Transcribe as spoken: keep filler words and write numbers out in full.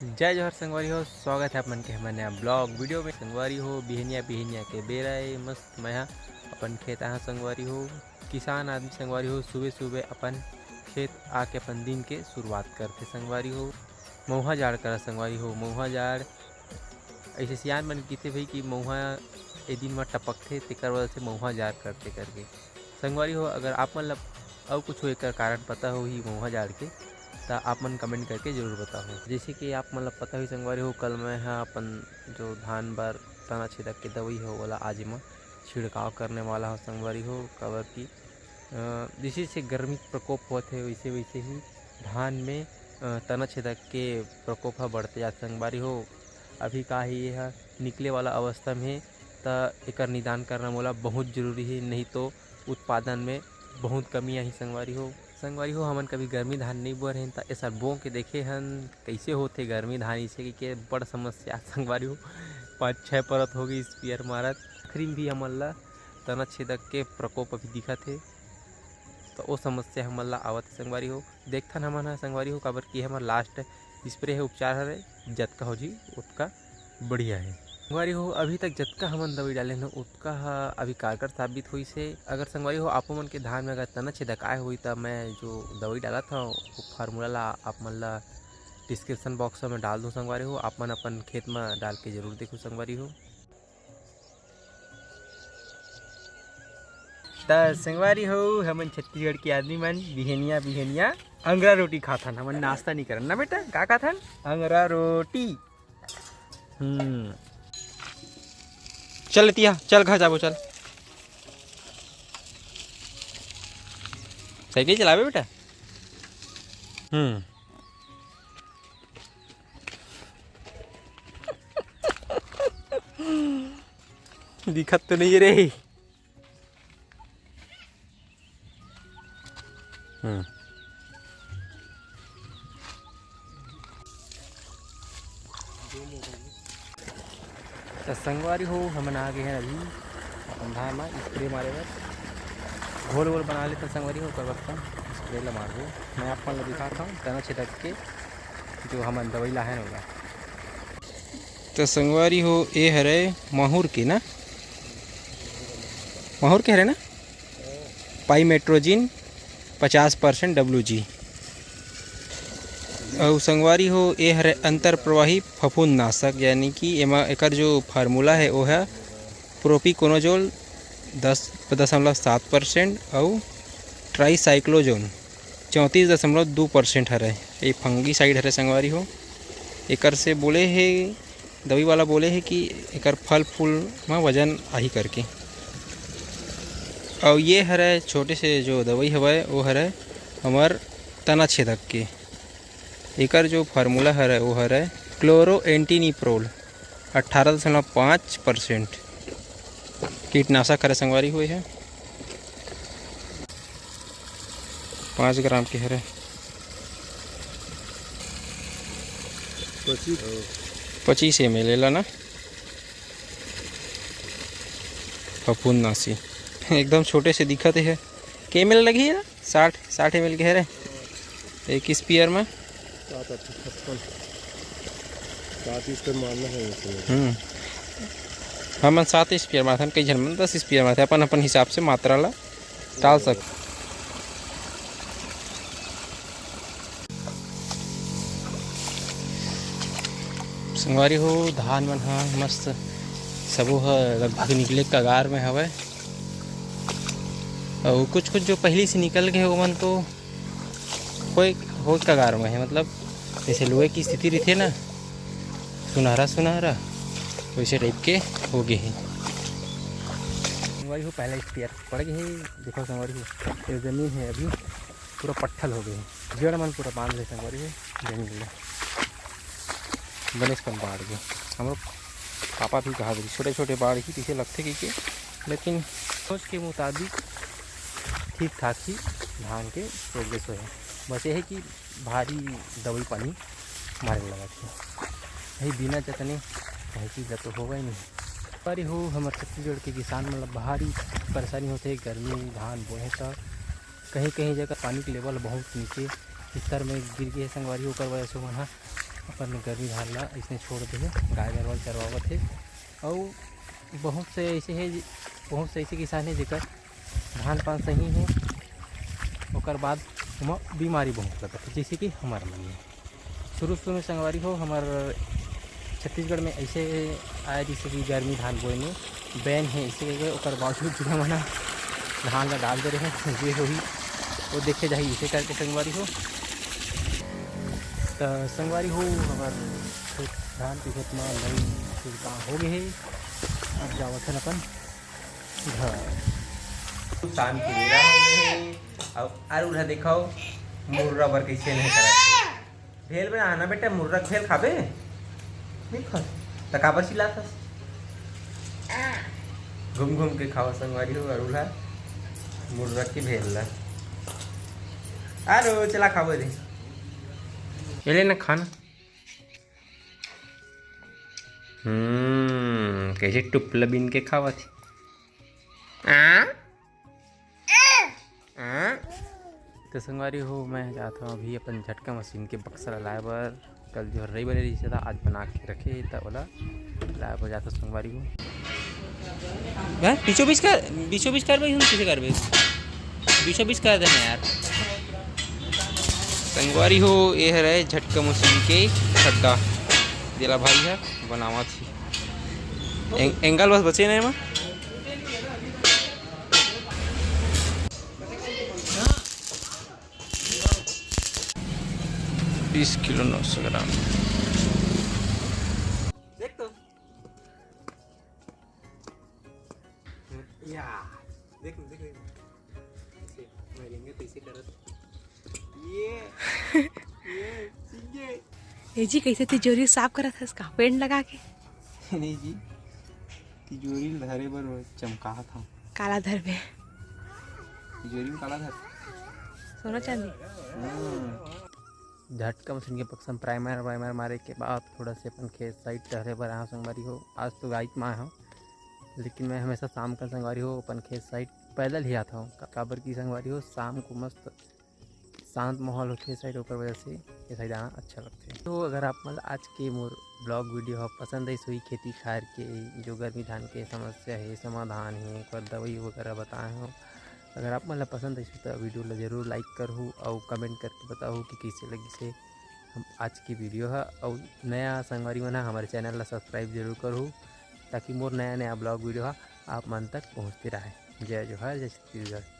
जय जोहार संगवारी हो, स्वागत है आप मन के हमर नया ब्लॉग वीडियो में। संगवारी हो, बिहनिया बिहनिया के बेरा ए, मस्त मैं हा अपन खेत आहा संगवारी हो। किसान आदमी संगवारी हो, सुबह सुबह अपन खेत आके अपन दिन के शुरुआत करथे संगवारी हो। मउहा जाड़ करा संगवारी हो, मउहा जाड़। ऐसे सियान मन किथे भाई कि मउहा ए दिन म टपकथे, तेकर वजह से मउहा जाड़ करथे करके। संगवारी हो, अगर आप मन ला अउ कुछ एकर कारण पता होही मउहा जाड़ के, त आप मन कमेंट करके जरूर बताओ। जैसे कि आप मन ला पता होही संगवारी हो, कल मैं ह अपन जो धान बर तना छेदक के दवई हो, ओला आज एमा छिड़काव करने वाला हो संगवारी हो, काबर कि अ, जैसे जैसे गर्मी प्रकोप होत हे, वैसे वैसे ही धान में अ, तना छेदक के प्रकोप ह बढ़ते जात संगवारी हो। अभी का हे, ये ह निकले वाला अवस्था में हे, त एकर निदान करना मोला बहुत जरूरी हे, नहीं तो उत्पादन में बहुत कमी आही संगवारी हो। संगवारी हो, हमन कभी गर्मी धान नइ बोए रहेन, त एसर बो के देखे हन, कइसे होथे गर्मी धान, इसे के बड़ समस्या संगवारी हो। पाँच छः परत हो गई स्प्रेयर मारत, आखिरी में भी हमन ला तना छेदक के प्रकोप अभी दिखत हे, त ओ समस्या हमन ला आवत हे संगवारी हो। देखथन हमन ह संगवारी हो, काबर कि हमर लास्ट स्प्रे हे, उपचार हरे, जतका हो जी ओतका बढ़िया हे। संगवारी हो, अभी तक जतका हमन दवाई डाले हन, ओतका ह अभी कारगर साबित होइस हे। अगर संगवारी हो, आपो मन के धान में अगर तना छेदक आए होही, त मैं जो दवाई डालत हव, वो फार्मूला ला आप मन ला डिस्क्रिप्शन बॉक्स में डाल दूँ संगवारी हो, आप मन अपन खेत में डाल के जरूर देखो संगवारी हो। त संगवारी हो, हमन छत्तीसगढ़ के आदमी मन बिहनिया बिहनिया अंगरा रोटी खाथन। हमन नाश्ता नहीं करन ना बेटा, का खाथन? अंगरा रोटी। हम्म, चल लेतिया, चल घर जाबो, चल। साइकिल चलाबे बेटा। हम्म। दिखत तो नहीं रे। हम्म। त संगवारी हो, हमन आ गए हैं अभी अपन धान म स्प्रे मारे बर। घोल वोल बना लेते संगवारी हो, ओकर बाद हम स्प्रे ला मारबो। मैं आप मन ला दिखात हूँ तना छिटक के जो हमन दवाई लाहे न ओला। त संगवारी हो, ए हरे माहुर के ना, माहुर के हरे ना, पाइमेट्रोजिन पचास परसेंट डब्ल्यू जी। अउ संगवारी हो, ए हरे अंतर प्रवाही फफूंद नाशक, यानी कि एमा एकर जो फार्मूला है वो है प्रोपिकोनोजोल दस दशमलव सात परसेंट अउ ट्राईसाइक्लोजोन चौंतीस दशमलव दू परसेंट हरे। ये फंगीसाइड हरे संगवारी हो। एकर से बोले हे, दवाई वाला बोले हे कि एकर फल फूल म वजन आही करके। अउ ये हरे छोटे से जो दवाई हवय, वो हरे हमर तना छेदक के। एकर जो फार्मूला हरे, वो हरे क्लोरोएंटीनिप्रोल, अट्ठारह दशमलव पाँच परसेंट कीटनाशक हरे संगवारी हो। ये पाँच ग्राम के हरे। पच्चीस। पच्चीस एम एल एला ना, फफूंदनाशी। एकदम छोटे से दिखत हे। के एम एल लगही ना? साठ, साठ एम एल के हरे एक स्प्रेयर में। सात अट्ठा छप्पन। सात स्प्रेयर मारना है इसमें। हम्म। हमन सात स्प्रेयर मारथन, कई झन मन दस स्प्रेयर मारथे, अपन अपन हिसाब से मात्रा ला डाल सक। संगवारी हो, धान मन ह मस्त सबो ह लगभग निकले कगार में हवय। अउ कुछ कुछ जो पहिली से निकल गे हे, ओमन तो होए, होए कगार में हे, मतलब जैसे लुए की स्थिति रहिथे ना, सुनहरा सुनहरा, वैसे टाइप के हो गे हे। संगवारी हो, पहला स्प्रेयर पड़ गे हे, देखो संगवारी हो, ये जमीन हे अभी पूरा पट्ठल हो गे हे, जड़ मन पूरा बांध ले संगवारी हो जमीन ले। बनेच कन बाढ़ गे। हमरो पापा भी कहा थे, छोटे छोटे बाढ़ ही पीछे लगथे कहिके, लेकिन सोच के मुताबिक ठीक ठाक ही धान के प्रोग्रेस होए। बस ये है कि भारी दवाई पानी मारे लगत हे, यही बिना जतने कहीं चीज तो होगा ही नहीं। अरे हो, हमर छत्तीसगढ़ के किसान मन ला भारी परेशानी होथे, गर्मी धान बोए त कहीं कहीं जगह पानी के लेवल बहुत नीचे स्तर में गिर गे हे संगवारी, ओकर वजह से ओमन ह अपन गर्मी धान ला अइसने छोड़ देहे, गाय गरवा ल चरवावत हे। अउ बहुत से ऐसे हे, बहुत से ऐसे किसान हे जेकर धान पान सही हे, ओकर बाद ओमा बीमारी बहुत लगत हे, जैसे कि हमर मन में। शुरू शुरू में संगवारी हो, हमर छत्तीसगढ़ में ऐसे आए, जैसे कि गर्मी धान बोए में बैन हे, ऐसे करके ओकर बावजूद जुड़ा मना धान ला डाल दे रहे हैं, जे होही वो देखे जाही, इसे करके संगवारी हो। त संगवारी हो, हमर खेत, धान के खेत में लई छिड़काव हो गए हे। अब जावत हन अपन घर। शाम के बेरा हो गए हे। अब अरुल ह देखो, मुर्रा बर कैसे नहीं करत हे। भेल बनाना बेटा, मुर्रा भेल खाबे? नहीं खा। त काबर चिल्लाथस? घूम घूम के खावा संगवारी हो, अरुल ह मुर्रा के भेल ला। अरे चला खाबो रे। ये लेना खाना। हम्म, कैसे टुपला बीन के खावत हे। आ? आ? तो संगवारी हो, मैं जात हूँ अभी अपन झटका मशीन के बक्सा ला लाए बर। कल जो रविवार रहिस था, आज बना के रखे, त ओला लाए बर जात हूँ संगवारी हो। हैं? बीचों बीच कर, बीचों बीच कर भाई, हम कैसे करबे? बीचों बीच कर देना यार। संगवारी हो, ये हरे झटका मशीन के खड्डा, जेला भाई ह बनावत हे। एंग-, एंगल बस बचे ना एमा। बीस किलो नौ सौ ग्राम। देख तो। या, देख, देख, देख। ऐसे, मैं लेंगे तो इसे करत। ये, ये, सींगे। ए जी, कैसे तिजोरी साफ करत हस का? पेंट लगा के? नहीं जी, तिजोरी ल धरे बर चमकात हूँ। काला धर में। तिजोरी में काला धर। सोना चांदी। हम्म। झटका मशीन के बक्सा में प्राइमर वाइमर मारे के बाद थोड़ा से अपन खेत साइड टहरे बर आए हंव संगवारी हो। आज तो बाइक में आए हंव, लेकिन मैं हमेशा शाम का संगवारी हो अपन खेत साइड पैदल ही आता हूँ। का-, काबर की संगवारी हो, शाम को मस्त शांत माहौल होथे साइड, ओकर वजह से ये साइड आना अच्छा लगथे। तो अगर आप मन ल आज के मोर ब्लॉग वीडियो ह पसंद आइस होही, खेती खार के जो गर्मी धान के समस्या हे, समाधान हे, ओकर दवाई वगैरह बताए हंव, अगर आप मन ल पसंद आइस होही त वीडियो ल जरूर लाइक करहू अउ कमेंट करके बताहू कि कइसे लगिस हे हम आज की वीडियो ह। अउ नया संगवारी मन ह हमर चैनल ल सब्सक्राइब जरूर करहू, ताकि मोर नया नया ब्लॉग वीडियो ह आप मन तक पहुँचते रहे। जय जोहार, जय छत्तीसगढ़।